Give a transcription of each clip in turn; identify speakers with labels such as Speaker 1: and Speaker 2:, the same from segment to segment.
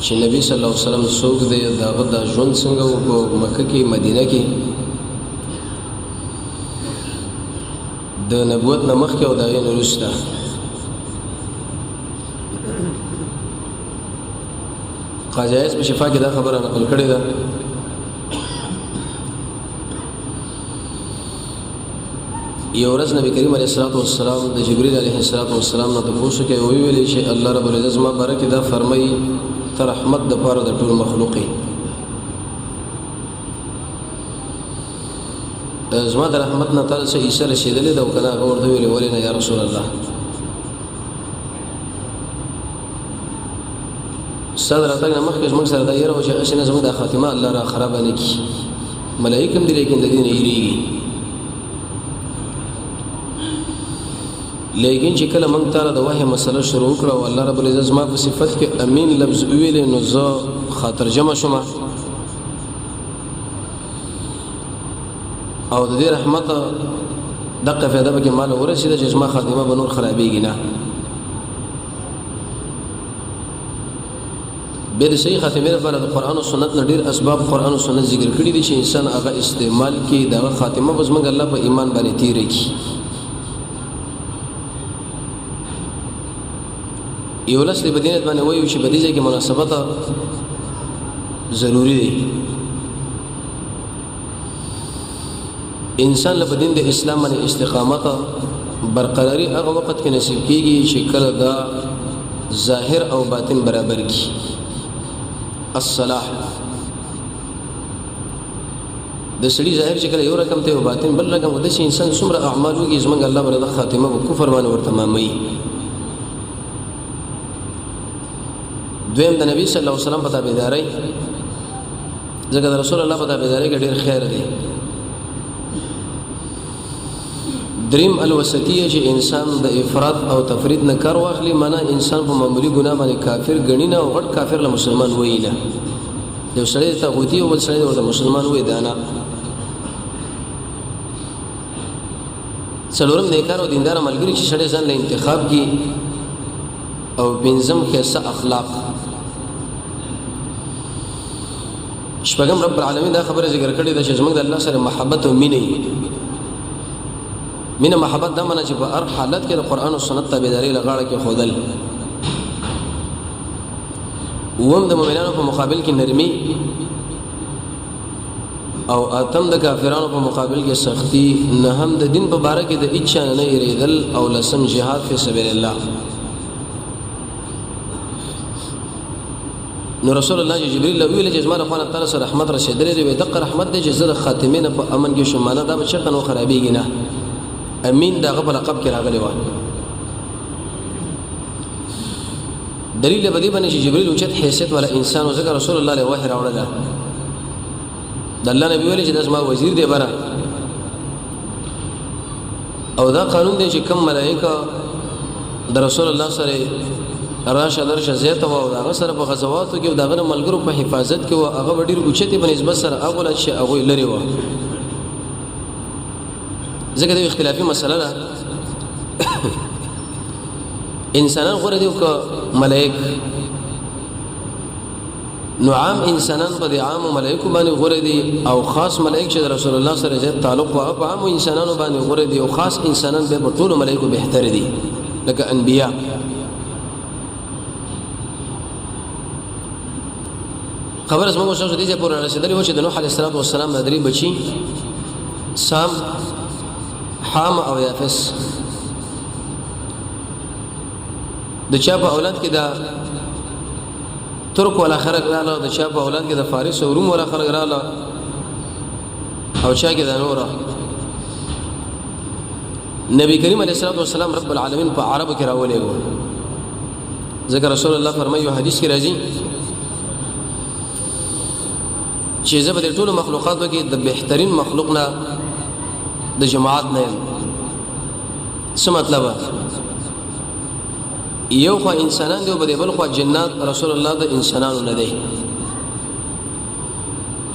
Speaker 1: چې نبی صلی الله علیه وسلم څوک دی، داغه د ژوند څنګه و په مکه کې، مدینه کې، د نبوت نه مخکې او د هغې نه وروسته. قاضي عیاض په شفا کې دا خبره نقل کړې ده. یو ورځ نبی کریم علیه الصلاۃ والسلام د جبرئیل علیه الصلاۃ والسلام نه تاسو کې وی ویلې چې الله رب العزت ما برکه دا فرمایي تر رحمت د پاره د ټول مخلوق، زما د رحمت نه تر څه عیسی رسیدلې دا کنه؟ هغه ورته ویلې، ولې نه یا رسول الله، صدر راتګ نه مخکې زموږ سره دا یره و چې هسې نه زموږ د خاتمه الله را خرابه نه کړي، ملایک هم دي لیکن د دې نه یریږي. لیکن چې کله موږ تعالی د وحی مسله شروع کړه او الله رب العزت ما په صفت کې امین لفظ ویلې، نو زه خاطر جمع شوم او د دې رحمت دغه فایده به کې مال ورسېده چې زما خاتمه به نور خرابېږي نه. به د صحیح خاتمه لپاره د قران او سنت نه ډیر اسباب قران او سنت ذکر کړی دي چې انسان هغه استعمال کړي، دغه خاتمه بس موږ الله په ایمان باندې تیرې کړي. یو لس په دینت باندې وایو چې په دې ځای کې مناسبت ضروری دی. انسان له دین د اسلام باندې استقامت برقراری هغه وخت کې نصیب کیږي چې کله دا ظاهر او باطن برابر کی. الصلاح د سړي ظاهر چې کله یو رقم ته او باطن بل رقم، د انسان څومره اعمال وکړي، زمونږ الله بر د خاتمه او کفر باندې ورته مامي. دویم، د نبی صلی الله علیه وسلم په تابعداري، ځکه د رسول الله په تابعداري کې ډېر خیر دی. دریم، الوسطیه، چې انسان د افراط او تفرید نه کار واخلي، معنا انسان په معمولی ګناه باندې کافر غنی نه او غټ کافر له مسلمان وایي نه. یو سړی ته غوتی او بل سړی ورته مسلمان وایي دانا. څلورم، نیکار او دیندار ملګری چې سړی ځان له انتخاب کی. او پنځم، خیسه اخلاق. شپږم، رب العالمین دا خبره ذکر کړې ده چې زموږ د الله سره محبت او مینه، مینه محبت دا معنی چې په هر حالت کې د قران او سنت تابعداري لغاړه کې خودل. وم، د مؤمنانو په مقابل کې نرمي، او اتم، د کافرانو په مقابل کې سختی. نهم، د دین په باره کې د اچا نه یریدل، او لسم، جهاد فی سبیل الله. نو رسول الله چې جبريل له ویل چې زما له خوانه تعالی سره رحمت رسیدلې دی، دغه رحمت دی چې زه د خاتمې نه په امن کې شوم، معنا دا به چېرته نو خرابېږي نه. امین دغه په لقب کې راغلی و. دلیل به دې باندې چې جبريل اوچت حیثیت ولا انسان، ځکه رسول الله له وحی راوړل. د الله نبی ویل چې د زما وزیر دی بره. او دا قانون دی چې کم ملائکه د رسول الله سره راشه درشه زیاته و او هغه سره په غزواتو کې او دغه ملګرو په حفاظت کې او هغه ډیر اوچتي په نسبت سره هغه چې هغه لري و، ځکه د اختلافي مسله ده، انسانان غوره دي او که ملائک؟ نو عام انسانان په عام ملائکو باندې غوره دي، او خاص ملائک چې رسول الله سره زیات تعلق او په عام انسانانو باندې غوره دي، او خاص انسانان به په ټولو ملائکو بهتر دي لکه انبیا. خبر زموږ سره دې پورې رسیدلې و چې د نوح علیه السلام د درې بچي سام، حام او یافس، د چا په اولاد کې دا ترک ولا خلق رااله، د چا په اولاد کې د فارس او روم ولا خلق رااله، او چا کې د نوره. نبی کریم علیه الصلاه والسلام رب العالمین په عربو کې راولېږو، ځکه رسول الله فرمایي، حدیث کې راځي چې زه به د ټولو مخلوقاتو کې د بهترین مخلوق نه د جماعت نه یم. څه مطلب؟ یو خو انسانان دی او بل خو جنات. رسول الله د انسانانو نه دی،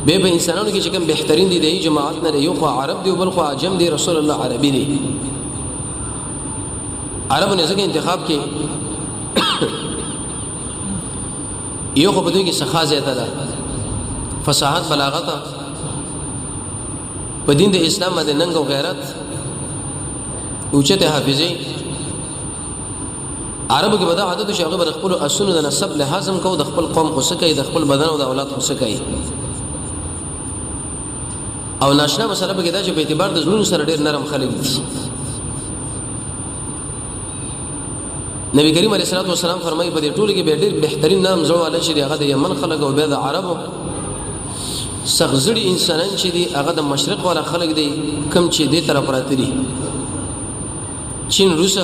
Speaker 1: به به انسانانو کې چې کوم بهترین دي د جماعت نه، یو خو عرب دی او بل خو عجم دی. رسول الله عربي دی، عربو نه ځکه انتخاب کې یو خو په دوی کې سخا زیاته ده، فصاحت، بلاغت، په دین د اسلام باندې ننګ او غیرت، اوچته حافظه. عربو کې به دا عادت شي، هغه به خپل اسونو د نسب لحاظ هم کو، د خپل قوم غوسه کوي، د خپل بدن او د اولاد غوسه کوي. او ناشنا مسله به دا چې په اعتبار د زړونو سره ډېر نرم خلک دي. نبی کریم علیه الصلاه والسلام فرمایي په دې ټولو کې به ډېر بهترین نرم زړه والا چې هغه د یمن خلک او بیا د عربو سخت زړي انسانان چې دي هغه د مشرق والا خلک دي، کم چې دې طرف راته دي، چین، روس،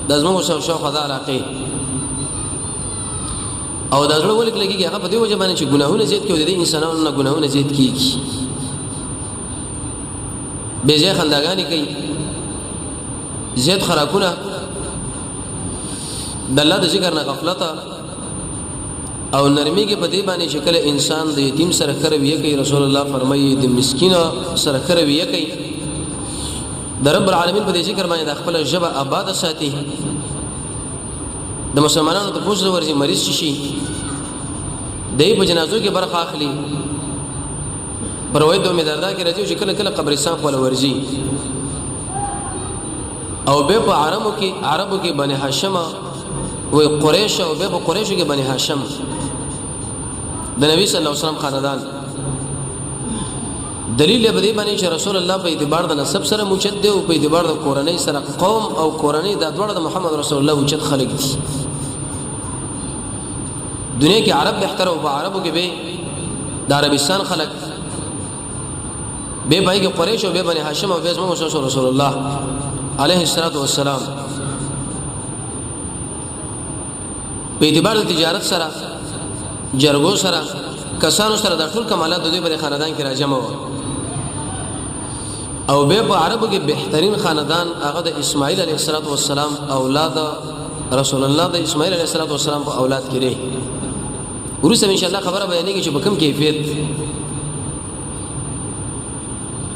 Speaker 1: د زموږ سره شاوخوا دا علاقې. او دا زړه ولې کلکېږي؟ هغه په دې وجه باندې چې ګناهونه زیات کړي، د انسانانو نه ګناهونه زیات کیږي، بې ځای خنداګانې کوي، زیات خراکونه، د الله د ذکر نه غفلت او نرمي کې په دې باندې چې کله انسان د یتیم سره کروي کوي، رسول الله فرمایي د مسکین سره کروي کوي، د رب العالمین په دې ذکر باندې د خپل ژبه آباد ساتي، د مسلمانانو ته پوښتنه ورځي، مریض شي دی په جنازو کې برخه اخلي. پر روایت د امیداردا کې راځي چې کله کله قبرستان خپل ورځي. او به په عربو کې، عربو کې بني هاشم و قریش، او به په قریشو کې بني هاشم د نبی صلی الله علیه وسلم خاندان. دلیل به دې باندې چې رسول الله په اعتبار د نسب سره موچت دی او په اعتبار د کورنۍ سره، قوم او کورنۍ دا دواړه د محمد رسول الله اوچت خلک دي. دنیا کې عرب بهتر او په عربو کې به د عربستان خلک، به پای کې قریش او به بني هاشم او به زموږ رسول الله علیه الصلاۃ والسلام. په اعتبار د تجارت سره، جرګو سره، کسانو سره د ټول کمالات د دوی په خاندان کې راجمع و. او به په عربو کې بهترین خاندان هغه د اسماعیل علیه السلام اولاد، رسول الله د اسماعیل علیه السلام په اولاد کې دی. ورسره ان شاء الله خبره بیانېږي چې په کوم کیفیت.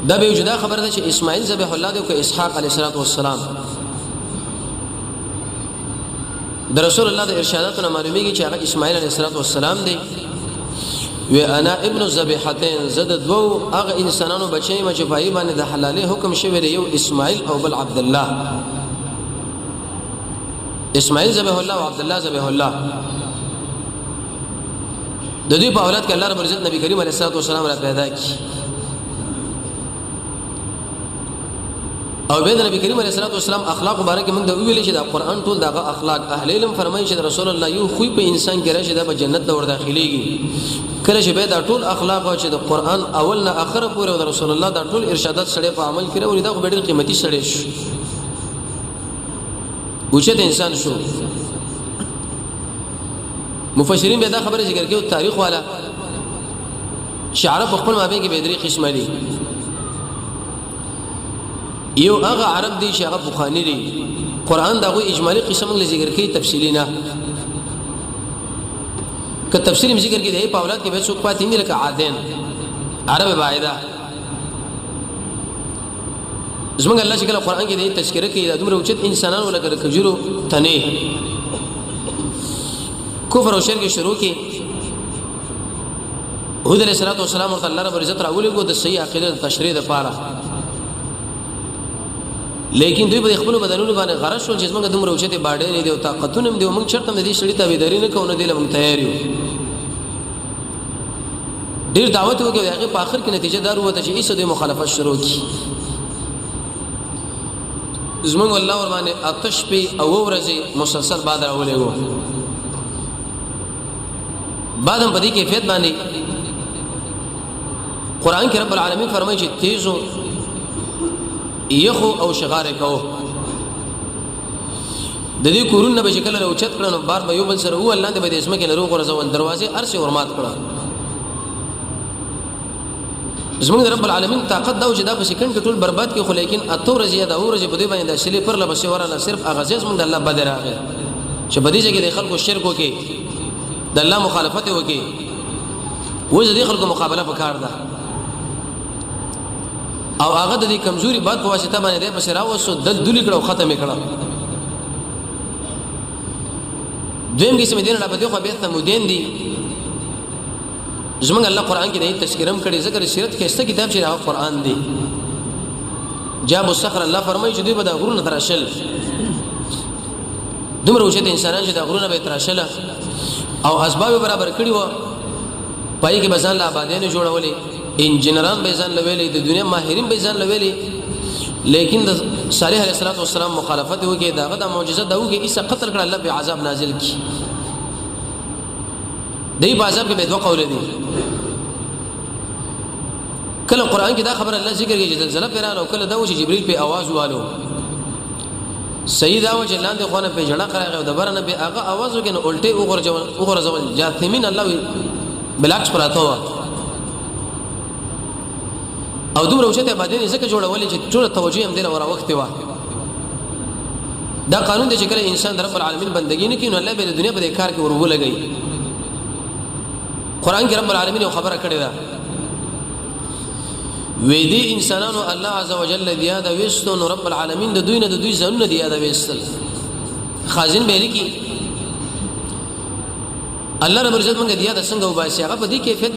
Speaker 1: دا به جدا خبره ده چې اسماعیل ذبیح الله دی او که اسحاق علیه السلام. د رسول الله د ارشاداتو نه معلومیږي چې هغه اسماعیل علیه السلام دی. و انا ابن الذبیحتين، زد دوو هغه انسانانو بچی ما چې پای باندې د حلالې حکم شوی دی، یو اسماعیل او بل عبد الله. اسماعیل ذبیح الله او عبد الله ذبیح الله. د دې په اولاد کې الله رب العزت نبی کریم علیه الصلاه والسلام را پیدا کی. او به د نبی کریم علیه الصلاه والسلام اخلاق مبارک موږ د ویل چې دا قران ټول دغه اخلاق. اهل علم فرمایي چې رسول الله یو خو په انسان کې راشي دا په جنت ته ور داخليږي. کله چې به دا ټول اخلاق او چې د قران اول نه اخره پورې او د رسول الله دا ټول ارشادات سړی په عمل کې راوړي، دا خو ډېر قیمتي سړی شو، اوچت انسان شو. مفسرین به دا خبره ذکر کوي، تاریخ والا، چې عرب خپل مابین کې به درې قسمه دي. یو هغه عرب دي چې هغه بخانی دي، قران دا غو اجمالی قسم موږ ذکر کوي، تفصیلی نه. که تفصیل ذکر کې دی په اولاد کې به څوک پاتې نه، لکه عادین عرب باعده. زمونږ الله چې کله قران کې دی تذکرہ کوي، دا دومره اوچت انسانانو لکه د کجورو تنه کفر او شرک شروع کی، هود علیہ الصلوۃ والسلام ورته الله رب العزت راولېګو د صحیح عقیده د تشریح لپاره، لیکن دوی په خپل بدنونو باندې غرض شول چې موږ دومره اوچته باډې نه دي او طاقتونه هم دي، موږ چرته هم دې شړې تابعداري نه کوو، نه دې لمن تیار یو. ډیر دعوت وکړي، هغه په اخر کې نتیجه دار وته چې ایسه دوی مخالفت شروع کی. زمونږ الله ور باندې آتش په او ورځې مسلسل بعد راولېګو، بعد هم په دې کیفیت باندې قران کې رب العالمین فرمایي چې تیزو یخو او شغار کو د دې کورونه به شکل له اوچت کړه، نو بار به یو بل سره و الله دې به د اسمه کې لرو غرزول، دروازې ارسه ورمات کړه. زمونږ رب العالمین طاقت دا چې دا په سکند کې ټول برباد کې، خو لیکن اته ورځې دا ورځې په دې باندې د سلی پر لبسې وراله، صرف هغه ځای زمونږ الله بد راغی چې په دې ځای کې د خلکو شرک وکي، د الله مخالفت وکي، وځ دې خلکو مقابله پکار ده. او هغه د دې کمزوري باد په واسطه باندې د پسې راوسو دل دلی کړه او ختم کړه. دویم قسم دین را په خو به ثمودین دي. زمونږ الله قران کې د تذکرم کړي، ذکر سیرت کې ست کتاب چې هغه قران دی. جاب الصخر، الله فرمایي چې دوی به د غرونه تراشل، دومره اوچت انسانان چې د غرونه به تراشل او اسباب برابر کړي وو، پای کې بزان لا آبادین جوړولې، انجنیران به ځان لویلې، د دنیا ماهرین به ځان لویلې، لیکن د صالح علیه السلام مخالفت وکړي، داغه د معجزه دا وکړي، ایسه قتل کړه، الله به عذاب نازل کی. دی په عذاب کې به دوه قول دي. کله قران کې دا خبره الله ذکر کوي چې زلزلہ پیرانه، او کله دا و چې جبريل په आवाज والو. صحیح دا و چې لاندې خونه په جړه کړه او د برنه به هغه आवाज وکړي، نو الټه وغورځول وغورځول جاثمین الله وی بلاکس پراته و. او دومره اوچته آبادی ځکه جوړولې چې ټول توجه هم دله وراوخته و. دا قانون دی چې کله انسان د رب العالمین بندگی نه کوي، نو الله به د دنیا په کار کې ور ولګي. قران کې رب العالمین یو خبره کړې ده، وې دي انسانانو الله عز وجل دی یاد وستو، نو رب العالمین د دوی نه د دوی ځانونه دی یاد وستل. خازن به لیکي الله رب العزت موږ دی یاد څنګه وباسي هغه په دې کیفیت.